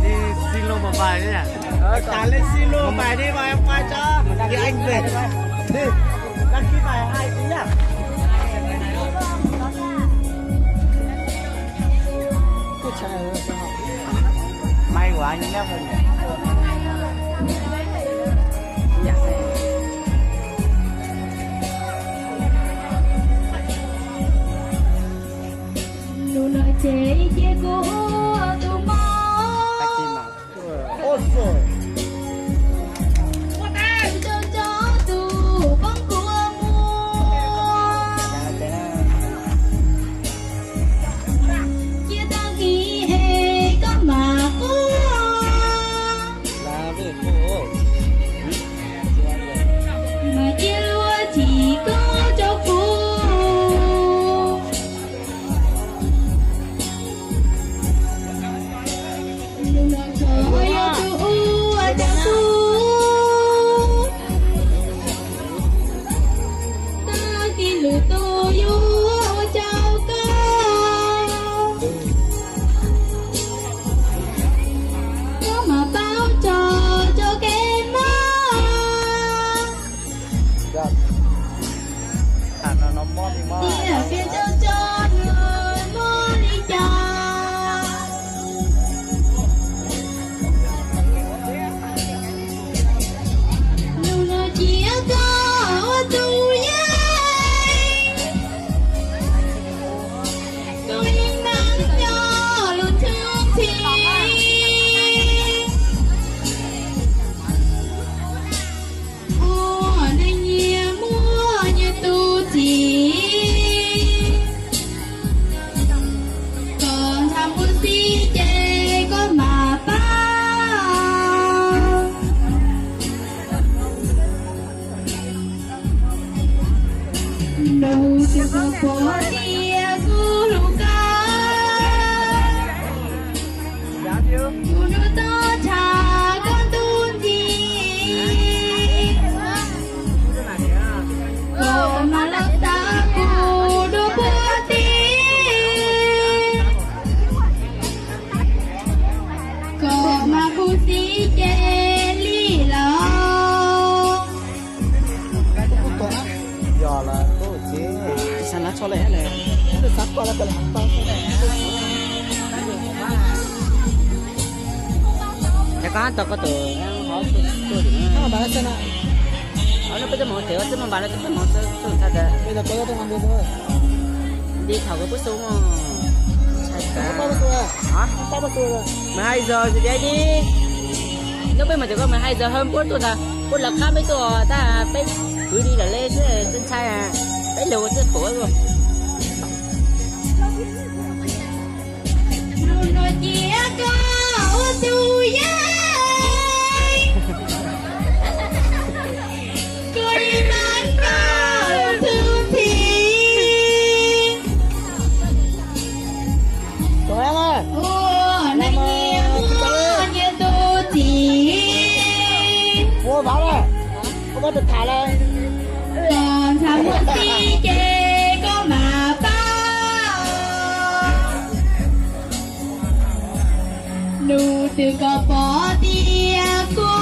Đi xin luôn một bài đi nhỉ? Ờ, tải lên xin luôn một bài đi, bài em qua cho. Thì anh về. Đi. Đăng ký bài hai tí nhá. May của anh nhé. Nus no ces cia kuv ua tus mos. Tso tso tus poob kua muag. Cia tag kis es koj mam quaj. Mas cia luag tsim koj rau kuv. Nus no koj yog tus ua rau kuv. Tag kis lwm tus yuav ua rau koj. Koj mam paub tso rau kev mob. Tiam sis tso tso nws mob li cas. Nus no cia koj ua tus yeeb. Koj yeej neeg nyob lub thwj txhij. Ua neej nyias muaj nyias tus txim. Koj ntshav npua xib ces koj mam pab. Nus twb pom tias kuv hlub koj, kuv nrog toj tshav koj ntuj ntxiv. Koj mam los txav kuv dua puag tim. Koj mas kuv xib ces li los. Yog lawm, kuv xib, xav na tsho le le. Xav koj lawm, koj le hais tau. Yog koj hab tau koj tus, hab tau tus, no peb tuaj moog tsev, txij moog npas no peb moog txug txhaj tas. Nti thaum kws pub xu mog. Mười hai giờ rồi đấy đi. Lúc peb moog tsev koj mười hai giờ hơn, peb tuaj ntag, peb lawv qab peb tuaj tag, peb kwv li lawm le xwb, ntshai peb lug xwb pum luaj. Nus no cia koj ua tus yeeb. Koj yeej neeg nyob lub thwj txhij. Ua neej nyias muaj nyias tus txim. Koj ntshav npua xib ces koj mam pab. Nus twb koj pom tias kuv